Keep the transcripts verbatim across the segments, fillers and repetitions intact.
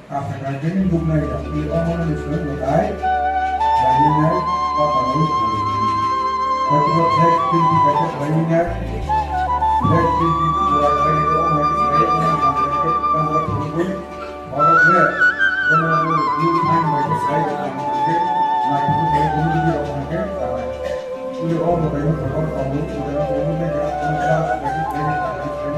Kaphai kaijani buknai yakni omono ni soi mwtai khlainai kapanwi khlainai. Koichiro flag twenty kaisa khlainai, flag twenty pura khlainai, omo hai khe khlai, omo hai khe tamra phunugwi borok le, bono bo blue flag bai khe khlai rok tamo hwn khe naithok khe khlai, bono bini rok hwn khe. Uli o mwtai no khorang tongo, mwtai no tongo, tei khe ang class bai khe khlai khlai khlai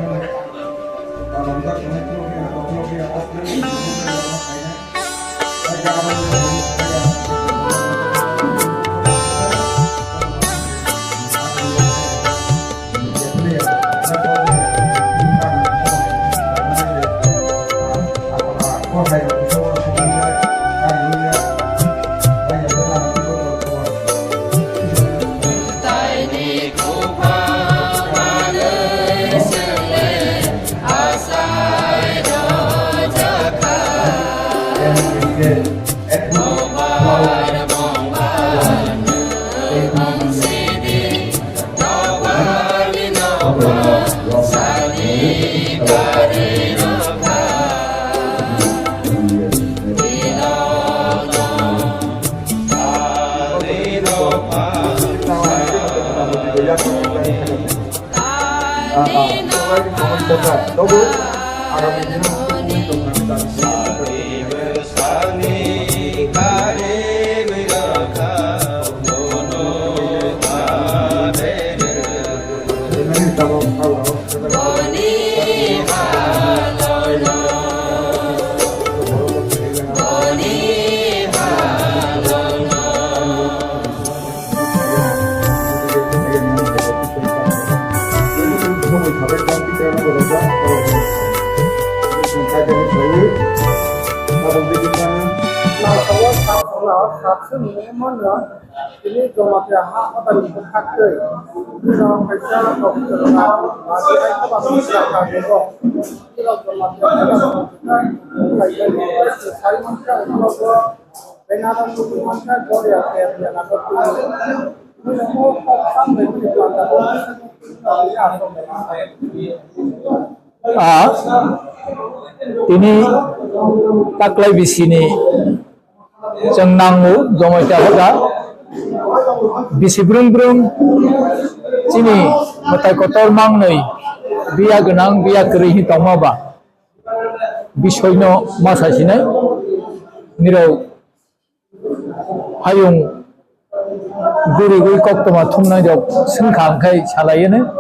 mano. Tini Jamatia ha hoda ni bwkhak twi bino kaisa doctor na bagi ai hoda ni bwkhak twi bo. Bino Jamatia hoda ni bwkhak twi sai mankha, ulo bo Benara twi mankha, Goria ter ya na ko twi. Bino mo kok sam bai bini panda bo. Ah, tini taklai bisini chwng nango, Jamatia hoda. Bisi brum brum chini mwtai kotor mangnwi biya gwnang, biya kwrwi hin tongma ba bisoino ma sasinai nirok hayung gurigwi koktwma thumnai rok swngkha hwnkhe salaiyano.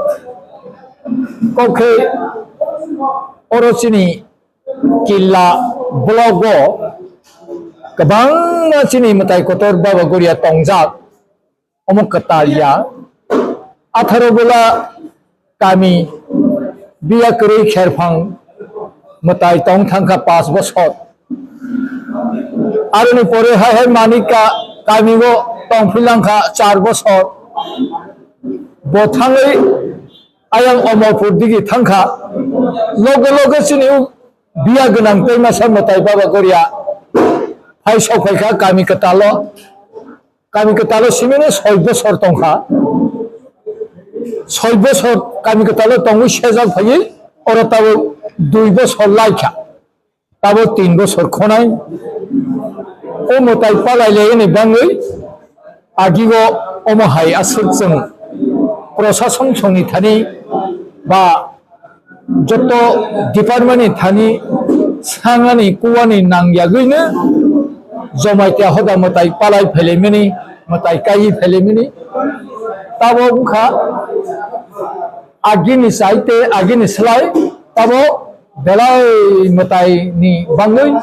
Kok khe oro chini Killa block o kwbangma chini mwtai kotor Baba Goria tongjak, omo kwtal ya. Atharo bola kami biya kwrwi kherphang mwtai tong thangkha panch bosor. Aroni pore hai hai manika kami o tongphilangkha char bosor. Bo thangwi ayang Omorpur digi thangkha. Loge loge chini biya gwnang tei masa mwtai Baba Goria phai sok phaikha kami kwtalo. Kami kwtalo simino soi bosor tongkha. Soi bosor kami kwtalo tongwi sejak phaiwi oro tabuk dui bosor laikha. Tabuk tin bosor khonai. O mwtai palai laini bangwi agigo omo hai aswk chwng prosason songni thani ba joto department ni thani sangani kuwani nangyagwino Jamatia hoda mwtai palai phailaimani, mwtai kaiwi phailaimani. Tabo wngkha agini chai tei agini slai tabo belai mwtai ni bangwi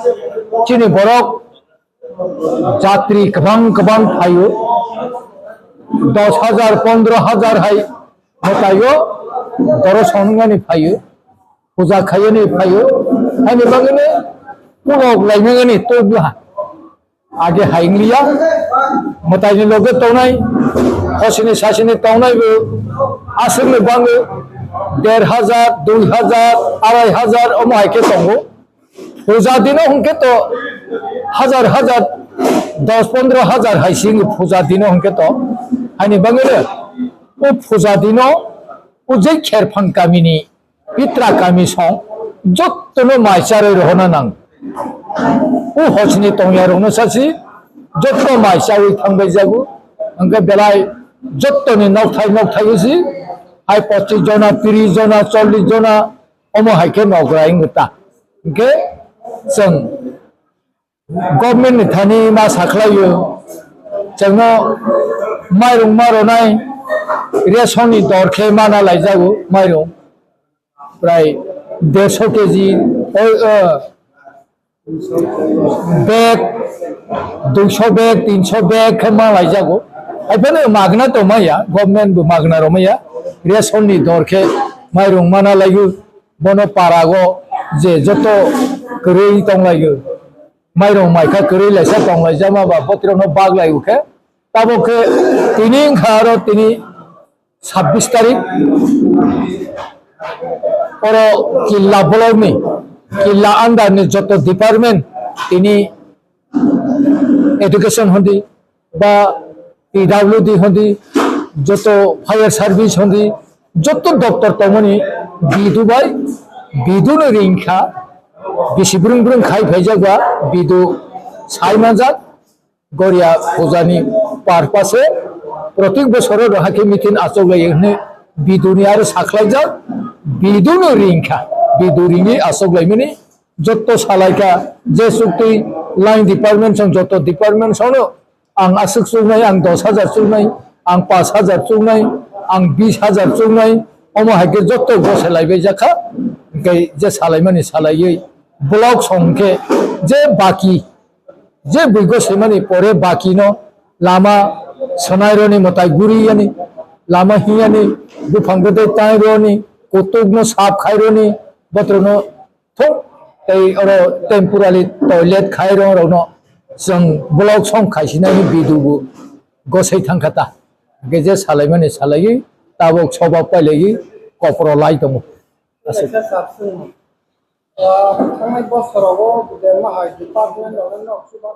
chini borok jatri kwbang kwbang phaio, dos hajar, pondro hajar hai mwtaio doroson wngmani phaio, puja khaiyani phaio, haini bagwino kulok laimani tubla. Age hai wngliya, mwtaini loge tongnai, hosini sasini tongnai bo aswkni bagwi der hajar, dui hajar, arai hajar omo hai khe tongo. Puja dino hwnkhe to hajar hajar, dos pondro hajar hai sini puja dino hwnkhe to. Haini bagwino o puja dino o je Kherphang kamini pitra kami song jottono mai charwi rohorna nang. O hosni tongyarokno sasi jotto mai chawi thangbai jago. Hwnkhe belai jottoni nokthai nokthai si hai pochis jona, tris jona, chollis jona omo hai khe nokra wngkha ta. Hwnkhe chwng government ni thani ma sakhlaio, chwngno mairung ma rwnai, ration ni dor khe mana laijago mairung. Prai derso keji, oi, o, bag, duiso bag, tinso bag khe ma laijago. Haiphano magna to maya, government bo magna rw maya. Ration ni dor khe mairung mana laigo, bono parago je joto kwrwi tong laigo. Mairung maikha kwrwi laisa tong laijama ba botrokno bag laigo khe. Tabok khe tini wngkha aro tini sabbish tarik, oro Killa block ni, Killa under ni joto department, tini education hondi ba P W D hondi, joto fire service hondi, joto doctor tongmani bidu bai, bidu no ringkha, bisi brung brung khai phaijak ba bidu sai manjak. Goria pujani purpose-o protik bosoro rohakhe meeting achoklai hwnwi biduni aro sakhlaijak, biduni ringkha, bidu ringwi achoklaimani jotto salaikha, je chukti line department song jotto department songno ang aswk chuknai, ang dos hajar chuknai, ang pash hajar chuknai, ang bish hajar chuknai, omo hai khe jotto goselaibaijakha, hwnkhe je salaimani salaiwi block song khe je baki Je bwiko swimani pore bakino lama swnaironi mwtai guriyani, lama hiyani, buphang bwtwi taironi, kutukno sap khaironi, botrokno thok tei oro temporary toilet khairokno chwng block song khaisinani bidubu gosai thangkha ta. Hwnkhe je salaimani salaiwi tabuk sobak pailaiwi kopro lai tongo. Aswk. Thangnai bosorogo je mahai department rokno nok chuba